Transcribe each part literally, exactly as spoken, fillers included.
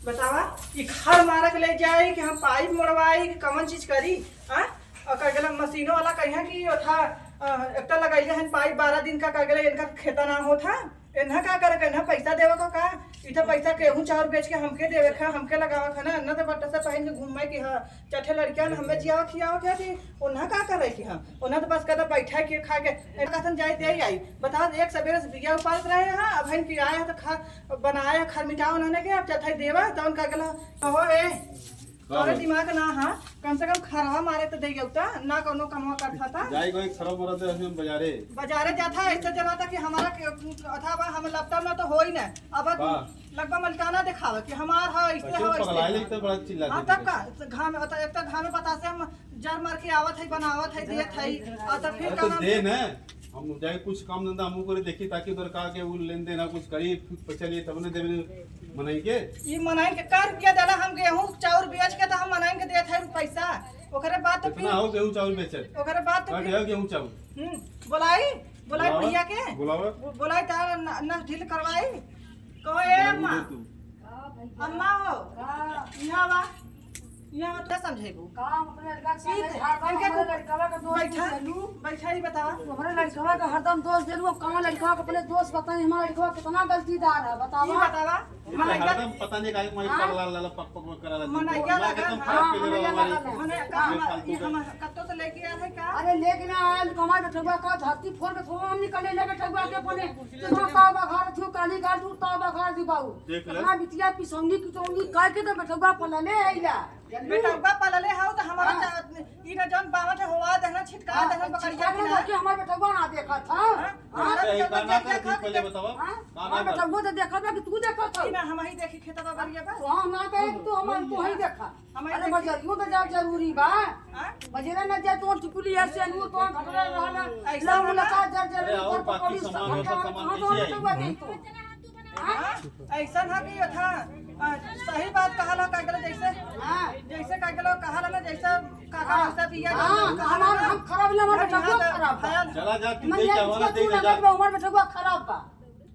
बतावा, ई खर मारक ले जाई कि हम पाइप मोड़वाई कि कवन चीज करी, हाँ? और का गेला मशीनो वाला कहिया कि ओथा, अ, एकटा लगैले हन पाइप बारह दिन का, का गेला इनका खेता ना होत है। इन्हा का करे, इन्हा पैसा देवे का का? इतना पैसा केहू चाउर बेच के हमके देवे का, हमके लगावे का ना, ना तो बट्टा से पहन के घूमे कि हाँ, चट्ठे लड़कियां हमें जियावा खियावा के थी, उन्हा का करे कि हाँ, उन्हा तो बस कहता बैठा के खा के, इनका कहतन जाए दे आई। बता, एक सबेरे से बिया उपास रहे हैं, अब हन कि आए हैं तो खा, बनाए हैं, खर मिटाओ उन्होंने के, अब चट्ठे देवा, तो उनका गेला, कहो ए, तोरे दिमाग ना हा, कम से कम खरवा मारे तो दे गउता, ना कौनो कमवा करता था। जाई गई खरवा मारा दे हम बाजारे। बाजारे जाता है, ऐसे जनाता कि हमारा के, अथा बा, हम लपटा ना तो होई ना। अब बा। लगभग मलिकाना देखावे कि हमार हा, ऐसे अच्छा, हा, ऐसे पगलाए हा। लेते बड़ा चिल्ला हाँ, देते तब का? तो घाम, तो एक तो घाम में बतासे हम जर मर के आवत है, बनावत है, देत है, और तो फिर अरे तो कहाँ दे ना, हम जाए कुछ काम धंधा हमहू करे देखी, ताकि उधर का के उ लेन देन कुछ करी, फिर पैसा लिए तब ने देवे मनई के। ई मनई के का रुपया देला, हम गेहूं चाउर बेच के तो हम मनई के देत है पैसा। ओकरे बाद तो कितना फिर हो गेहूं चाउर बेचे? ओकरे बाद तो का फिर हो गेहूं चाउर? हम्म, बोलाई, बोलाई बुलावा, बुढ़िया के। बुलावा। बो-, बोलाई तार न, न ढील करवाई। कहो, "ए अम्मा, बुलावा तू। अम्मा हो, का? यहाँ बा।" यहाँ तो समझेबू। का हम अपने लड़का के ई सामने झाड़ बा, इनके हमारे को लड़कवा का दोस्त बैठा, चलू। बैठा ही बतावा। तू हमारे लड़कवा का हरदम दोस्त देलू, अब कहाँ लड़कवा के अपने दोस्त बताई, हमारा लड़कवा कितना गलतीदार है, बतावा। ई बतावा। अरे हरदम पता नहीं काहे माई हाँ? पगला लाला पक पक करा ला। मनैया लगा, हाँ, मनैया लगा। मने का ये हम, फालतू ये का। हम कत्तो से लेके आए हैं का? अरे लेके ना आए, हम कमाए बेटवा का धरती फोड़ के थोड़ा हम निकले ले बेटवा के अपने। तू का बघार थू काली गाल तू का बघार दी बाऊ। देख ले। अपना बिटिया पिसौनी किचौनी करके तो बेटवा पलले आइला। बेटवा पलले हाउ तो हमारा हाँ। चा-, ई ना जौन बावट है, होवा देना, छिटका हाँ, देना, तो बकरिया छिटका के देना ना। कि हमार बेटवा ना देखत, हाँ? हाँ? हाँ, हमार तो बेटवा एक बार ना देखत, कर, पहले देखत। बतावा। हाँ? ना, ना, हमार ना। बेटवा तो देखत बा कि तू देखत हौ। ई ना, हम ही देखी खेतवा बरिया बा। तो हम ना कहे कि तू हमार, तू ही देखा। हम ही अरे देखी। बजरियो तो जा जरूरी बा। हाँ? बजरे न जा, तो टिकुली ऐसे अनु, तो घटरा रहला। ऐसा ना। मुलाकात जर जर अरे और पर बाकी पकौड़ी सामान, सब सब सामान कहाँ पीछे आई। तो हुआ नहीं तो। हाँ? ऐसन है कि यथा, अ, सही बात कहला, का कहला, जैसे, हाँ। जैसे का कहला, कहला ना, जैसे काका हाँ। वैसा पिया हाँ, जाता है। हमार, हम खराब ना, हमार हम बेटवा यहाँ खराब बा। भयल चला जा, तू मन दे ये के आवा ना, कुछ दे तू दे ना जा। बेटवा, हमार बेटवा खराब बा।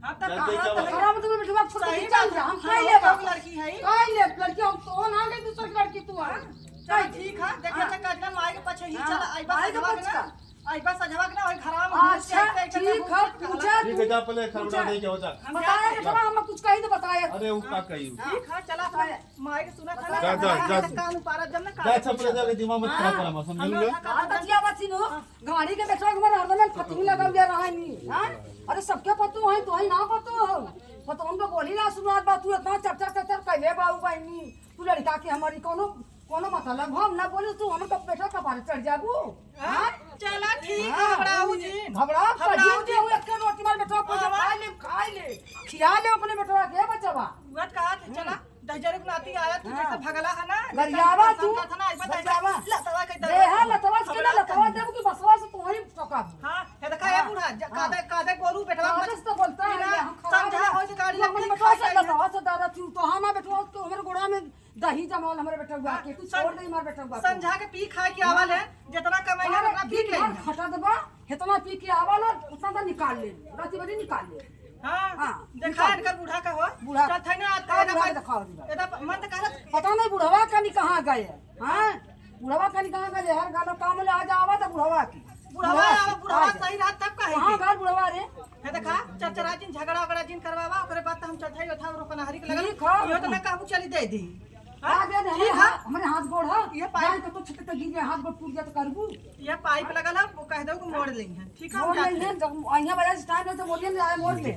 हाँ, तब जा, कहाँ दे के तो आवा। खराब तो बेटवा छोड़ सही के बात, चल जा, हम हम खाई लोग लेबा। लड़की है। खाई ले, लड़की हम तो ना ले, दूसर की लड़की तू है। चल, ठीक है, देखे हाँ। तो काजला माई के पछे ही हाँ, चल, आई बस माई के सजवा के पछे ना। का। आई बस सजवा के ना, वही घरवा में घुस अच्छा, के ऐसे, ऐसे ठीक ना है, घुस के पूछा कहला। तू। ठीक है, जा पहले खरबड़ा पूछा। दे के हो जा। हम बताया जाते कि हैं। हम कुछ कही तो बताया। अरे, वो का कही? ठीक है, चला, बताया। माई के सुना था ना, जा, जा, जा। कान उपारा जब ना जा, कान छपरा जा के दिमाग मत खराब हाँ। करा, समझ हम लोग लो? का हाँ, बतिया बची नो। हाँ। गाड़ी के बेटवा के हमारे हरदम में फतुही लगा हुआ रहा है नी, हाँ? अरे सबके पतू है, तो ही ना पतू हो। पतू हमको बोली ना सुनात बा, तू इतना चर चर चर चर कैले बाऊ बहिनी। तू लड़का के हमारी कोनो, कोनो मतलब हम ना बोली, तू हमको बेटवा कपारे चढ़ जाबू, हाँ? हाँ? चला ठीक है, हाँ। घबराऊ जी। घबराऊ घबराऊ जी। जी, वो एक रोटी मार बेटवा को हाँ। खा ले, खा ले। खिया ले अपने बेटवा के बचवा। उगत कहा थे, चला। हम्म। दहिजरे के नाती आया, तू हाँ। जैसे भगला है ना, गरियावा जैसे तू, समझा था ना, ऐसा गरियावा। लतवा के दे, दरवाजा हाँ, खोल। लतवा से ना, लतवा देबू कि बसवा से तोहरी ठोकाबू। हाँ, ये देखा, ये हाँ। बूढ़ा, ज-, हाँ। कादे, कादे गोरू बेटवा कादे मत से तो बोलता है, बिना ये हम खराब समझा है। हो से गाड़ी लतवा लग के मत खाई खाई तो है। लतवा से दादा तू, तो हम बेटवा के हमरे गोड़ा में दही जमावल हमरे बेटवा हाँ, के, तू सम-, छोड़ दे हमरे बेटवा के। समझा के पी खाए के आवा ले, हाँ। जितना कमाई है, अरे, उतना पी दिन के भर आई। खटा देबा, इतना पी के आवा ना, उतना तो निकाल ले, राती बजे निकाल ले। हाँ, हाँ, देखा निकाल। इनकर बूढ़ा का हो। बूढ़ा। चल, थैने आज हाँ, का बूढ़ा एदा के दिखाओ, बूढ़ा। एदा मन तो कहत पता नहीं बुढ़वा कनी कहाँ गए। हाँ, बुढ़वा कनी कहाँ गए? हर गाना काम ले आ जावा तो बुढ़वा की। बुढ़वा बुढ़वा आवा, बुढ़वा आ जा। सही रहत तब कहे हाँ, की। घर बुढ़वा रे। है देखा, चरचरा जिन, झगड़ा उगड़ा जिन करवावा, ओकरे बाद तो हम चल थाई, ओठा और पनहरी के लगल। ठीक है। यो तो मैं कहूँ चली दे दी। हाँ, दे दे, ठीक हमरे है। हाथ, हमरे हाथ गोड़ है। ये पाइप जान के तो छिटक के गिर जाए, हाथ गोड़ टूट जाए तो करबू। ये पाइप लगल है, वो कह दो कि मोड़ लेंगे। ठीक है, हम मोड़ जाते लेंगे, हैं। जब अइहा बजाय से टाइम है तो मोड़ लेंगे, आए मोड़ ले।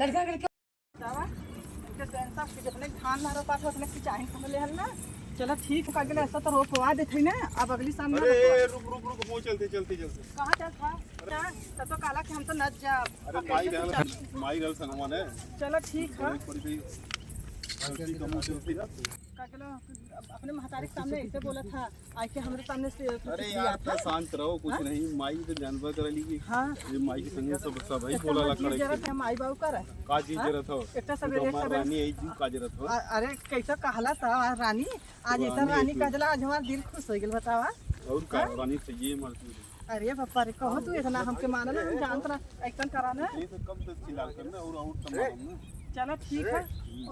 लड़का के बतावा, इनके सेंसा के जितने धान ना रोपा था, उतने की चाहे हम ले हल ना। चलो ठीक है, अगले ऐसा तो रोपवा देते हैं ना, अब अगली शाम ना अरे, रोपवा। रुक, रुक, रुक, हो, चलते, चलते, चलते। कहाँ चल था? क्या? तब तो काला कि हम तो नच जा। अरे, अब माई कैसे रहल, चल? माई रहल संगवा ने। चलो ठीक है। थोड़ी, थोड़ी सी गलती कम हो चलती है। का कहलो, अपने महतारी के सामने ऐसे बोला था, आके हमरे सामने से अरे यार, इतना शांत रहो, कुछ हाँ? नहीं, माई तो जानबा करली कि हाँ। ये माई के संगे सब, सब ही बोला ला करे जरूरत है, माई बाबू का रहे। का चीज हाँ? जरूरत हो? एक तो तू सवेरे, तो हमार सवेरे रानी है, तू का जरूरत हो? अ-, अरे, कैसा कहला था रानी? आज ऐसा रानी रानी है तू। कह देला, आज हमार दिल खुश हो गेल, बतावा। और का, हाँ? रानी से ये मर्जी। अरे बापा रे, कहो तू इतना हमके मानल, हम जानत ना, ऐसा करा ना। ये तो कम से चिल्ला कर ना, और, और तमाम ना। चला ठीक है,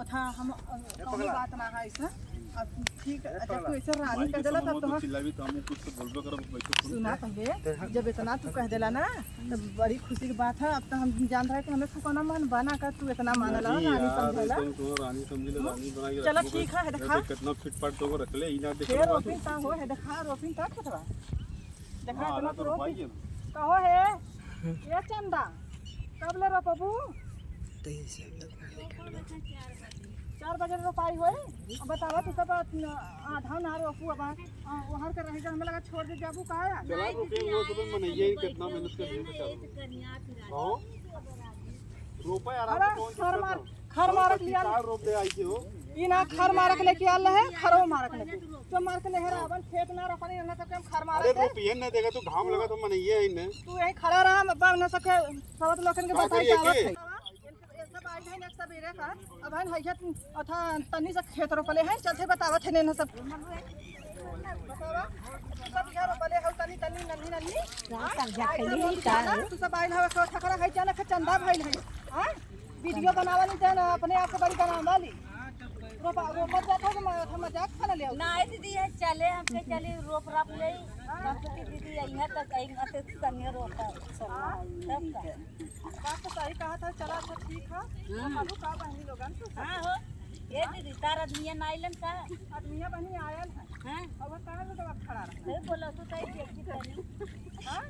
ओथा हम, अ, कौनो बात ना है ऐसा। अब ठीक है, जब तू ऐसे रानी कह देला तब तो हम चिल्लाबी तो हम कुछ तो बोलबे करब, बैठो सुन। सुना पहले, जब इतना तू कह देला ना, तब बड़ी खुशी की बात है। अब तो हम जान रहे कि हमें फुकौना मन बना कर तू इतना मानला, नहीं रानी यार, समझला। तुम तो रानी समझ ले, रानी बना के चला रखो। ठीक है, देखा। कितना फिट फाट तो रख ले, ई ना देख फिर रोपिन ता हो है, देखा रोपिन ता खेतवा। देखा हाँ, इतना तो रोपी। कहो है, ये चंदा, कब ले रोपबू? चार बजे रोपाई होई। अब बतावा, तू सब आधा ना रोपू, अब आ, ओहर के रह जा, हमें लगा छोड़ दे जाबू का यार? चला, रुके, वो सब मनइया ही कितना मेहनत कर रहे हैं बेचारे। हाँ? रोपा यार, अरे, आपको कौन खर मार, खर मारक लिया। चार रोप दे आई के हो। ई ना खर मारक लेके आल है, खरो मारक लेके। तो मार के लेहरा, अपन खेत ना रोपनी, ना सबके हम खर मारक अरे, है। रोपियन ना देगा, तू घाम लगा तो मनइया ही ना। तू यहीं खड़ा रहा, हम अब्बा ना सबके, सब लोगन के का बताई करिए जावत के? है। ये सब आइल है एक सबेरे का, अब हन है अथा तनी से खेत रोपले है, चलते बतावत है ने सब। बतावा, सब इधर रोपले है तनी तनी नन्ही नन्ही। रात तक जाके आइल नहीं रोपले का? तू सब आइल है, सो ठकरा है, चल के चंदा भइल है। हाँ? वीडियो बनावा नहीं जाना, अपने आप से बड़ी बनावा ली। रोपा, रोपा जाता है, हम मजाक खाना ले आओ। ना, दीदी, है, चले, हमके चले, रोप राप ले। हाँ। संस्कृति दीदी, यहाँ तक आई, यहाँ तक तनिया रोपा, सब हाँ। तब का? बात तो सही कहा था, चला अच्छा ठीक है। हाँ। हम लोग का बहनी लोगन तू सब। हाँ हो। ए दीदी, तार आदमिया ना आइलन का? आदमिया बहनी आयल है। हाँ। अब वो कहाँ से जवाब खड़ा रहा? नहीं बोला तो सही देखी तनी। हाँ।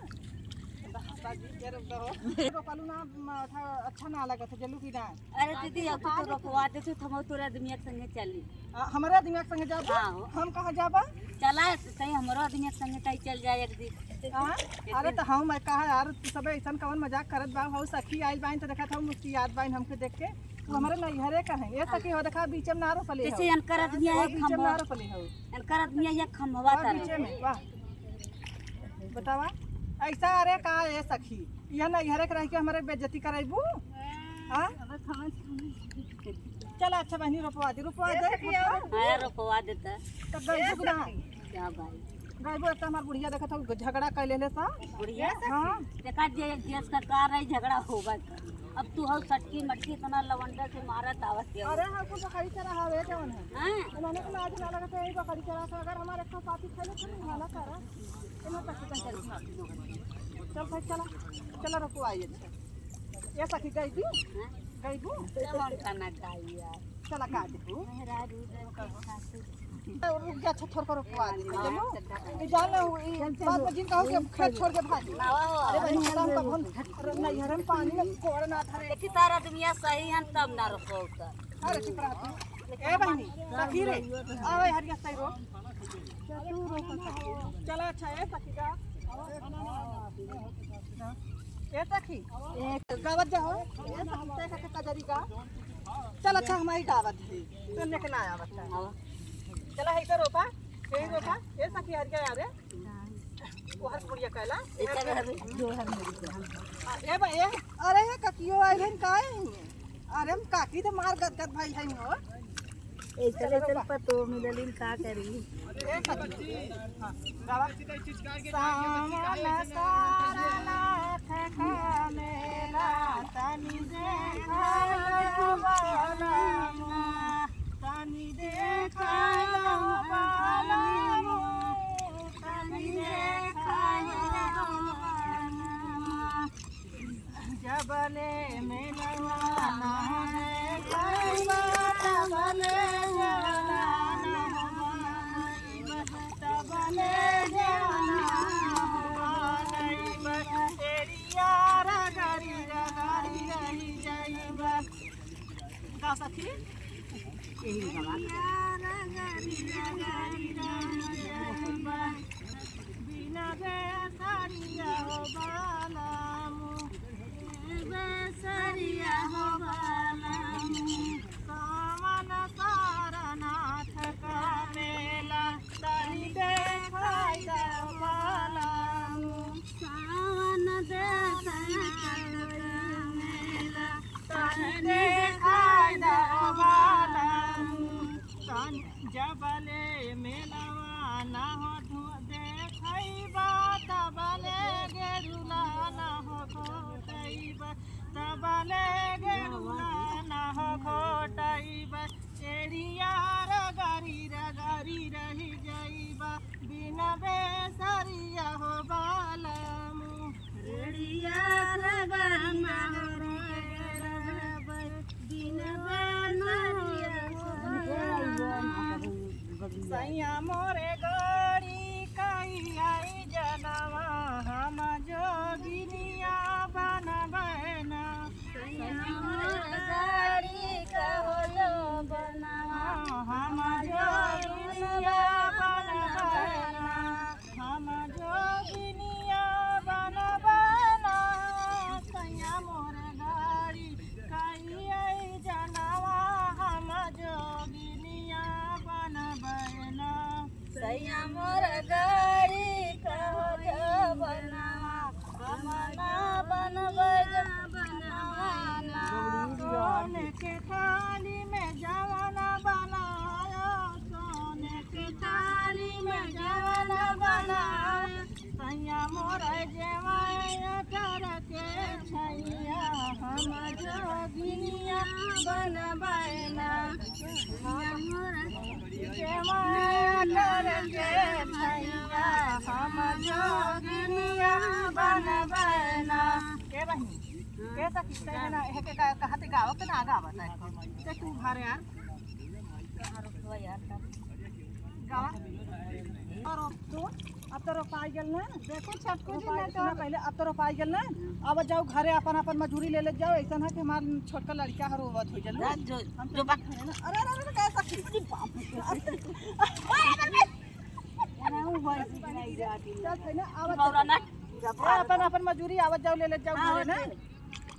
बहता जी के रोक दो। तो पलू ना, म-, था, अच्छा ना लगा था, जल्लू की ना। अरे दीदी, अब तो रोकवा दे तू, हम तोरा आदमिया के संगे चली। आ, हमारे आदमिया के संगे जाबू? हाँ हो। हम कहाँ जाबा? चला, कहीं हमरो आदमिया के संगे कहीं चल जाए एक दिन। हाँ? अरे तो हम कहा यार, तू सब ऐसन कवन मजाक करत बा? हऊ सखी आइल बाइन तो देखत हऊ मुस्कियात बाइन हमके देख के। तू हमारे नैहरे का है। ये सखी हो देखा बीच में ना रोपले जैसे हो। इनकर आदमिया और है बीच में खंभवा। ना रोपले हो। इनकर आदमिया ये खंभवा और तर बीच है। में, वाह। बतावा, ऐसा अरे का ये सखी? यह नैहरे के रह के हमारे बेइज्जती कराइबू? हाँ? चला अच्छा बहनी रोपवा दे, रोपवा दे। हाँ, रोपवा देता। तब गइबू कि ना? क्या भाई? गइबू, एक तो हमार बुढ़िया देखत हो, झगड़ा कर लेले सा। बुढ़िया? हाँ। देखा जे एक देश का कार है, झगड़ा होबा करी। अब तू हो सटकी मटकी इतना लवंडा से मारत आवत है। अरे हाँ, कुछ बकरी चरा हवे जवन है। हाँ। उन्होंने को लाज ना लगत है, यही बकरी चरा से अगर हमारे एक ठो पाती खैले तो नहीं खाना करा। इन्हों तक चिकन चल खा। चल भाई चला, चला रोपवा आइए। ये सखी गइबू? हाँ? गइबू? चल हम खाना खाई यार। चला काट दू। मेहरारू इधर के खातिर। रुक जा, अच्छा, थोड़ा पर रुकवा दे, चलो। ये जान लो, ये बात में जिन कहो कि हम खेत छोड़ के भाग। अरे भाई, हम तो हम, अरे नहीं, हम पानी में कोड़ ना धरे। देखी, तारा दुनिया सही है, तब ना रुको तो। अरे चुप रह तू। ए बहनी, सखी रे, आवे हरिया सही रो। चला, अच्छा, ए सखी का। ए सखी, गावत जा हो। ए सखी, ते का कजरी का। चल, अच्छा, हमारी गावत है। तो लेके ना आवत है। चला, है तो रोपा, यही रोपा। ए सखी, हरिया यार है। वो हर बुढ़िया कहला। ए बा, ए, अरे, ये ककियो आइल हन, का है? अरे, हम काकी तो मार गदगद भइल हई हो। ऐसे, ऐसे पतो मिललिन, का करी? ए, ककी। हाँ, गावा। सावन सारनाथ का मेला, तनी देखा लो बालमा, तनी देखा लो बालमा, तनी देखा लो बालमा। जबले मेलवा ना देखइबा, तबले जवाना हो गइबा, तबले जवाना हो गइबा। एरिया रगड़ी रगड़ी रही जाइबा। का सखी? यही गवा। एरिया रगड़ी रगड़ी रही जाइबा। बिना बेसरिया हो बालामू, बेसरिया हो बालामू। सावन सारनाथ का मेला तनी देखाई दो बालामू। सावन देखाई दो मेला तनी देखाई दो बालामू। तन जबले मेलवा ना हो धो-, देखइबा, तबले गेरुला ना हो धोतइबा, तबले मोरे गाड़ी कई आई जनवा हम जोगिनिया बनबैना। सैया मोरे गाड़ी कहो जो बनवा हम जोगिनिया बनबैना। हम जोगिनिया बनबैना। सैया मोरे गाड़ी कई आई जनवा हम जोगिनिया बनबैना। सैया मोर गाड़ी कहो जो बनवा, हम ना बनबै बनवा ना। सोने के थाली में जवन बनायो, सोने के थाली में जवन बनायो। सैया मोर जेवाय कर के छैया, हम जोगिनिया बनबैना। सैया मोर जेवाय कर के छैया, हम जोगिनिया बनबैना। ए बहिनी, ए सखी, तैं ना, एहके का, कहत गावत ना गावत है। ते तू भर यार। गावा। और तू, अब तो रोपाई गेल ना? देखो छटकू जी, रोपाई, नहीं तो सुना पहले, अब तो रोपाई गेल ना? अब जाओ घरे, अपन, अपन मजूरी ले ले जाओ। ऐसा ना कि हमार छोटका लड़का हर रोवत हो गेल ना। जो, हम जो तो बात घरे ना। अरे, अरे, अरे, कैसा खींची बाप रे। चल, है ना, आवत जाओ। ना। ए, अपन, अपन मजूरी आवत जाओ, ले ले जाओ हाँ, घरे ना। ओके।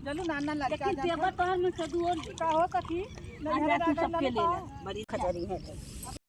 चलू, नान, नान लड़का लेकिन जाता। पेपर तोहर में सदू और का हो सखी? आज नैहर तू जाकर सबके ले लड़का। ले। बड़ी खतरी है।